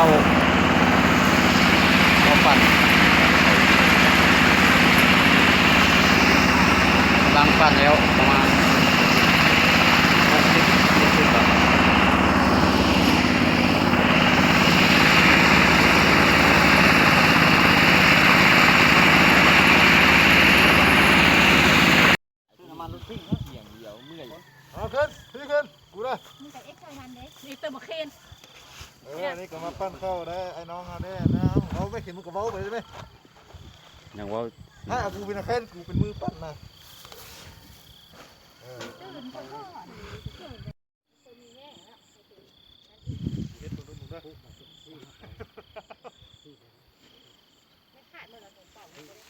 ເຂົ້າ ເຂົ້າປັ່ນ ກຳລັງປັ່ນແລ້ວ ປະມານຫົກສິບ ເຈັດສິບບາດ. ຊື້ນ້ຳມັນລົດພິ້ງເນາະ ຢ່າງດຽວ ເມື່ອຍ. ເອົາຂຶ້ນ ພີ່ຂຶ້ນ ກູເດີ ມຶງກໍເອັກໃສ່ມັນເດ້ ນີ້ເຕີມໝາກເຂນ. ເອີ ນີ້ກໍມາປັ່ນເຂົ້າໄດ້ ໄອ້ນ້ອງເຮົາເດ້ນະ. ເວົ້າແມ່ ເຂນ ມຶງກໍເວົ້າໄປໄດ້ແມ່. ຍັງເວົ້າ ໃຫ້ເອົາກູເປັນແຄນ ກູເປັນມືປັ່ນນະ. ເອີ ຕື່ນບໍ່ພໍ. ເຮັດຕົວນັ້ນເດີ ມັນຂາດໝົດແລ້ວ ຕົວເກົ່າ.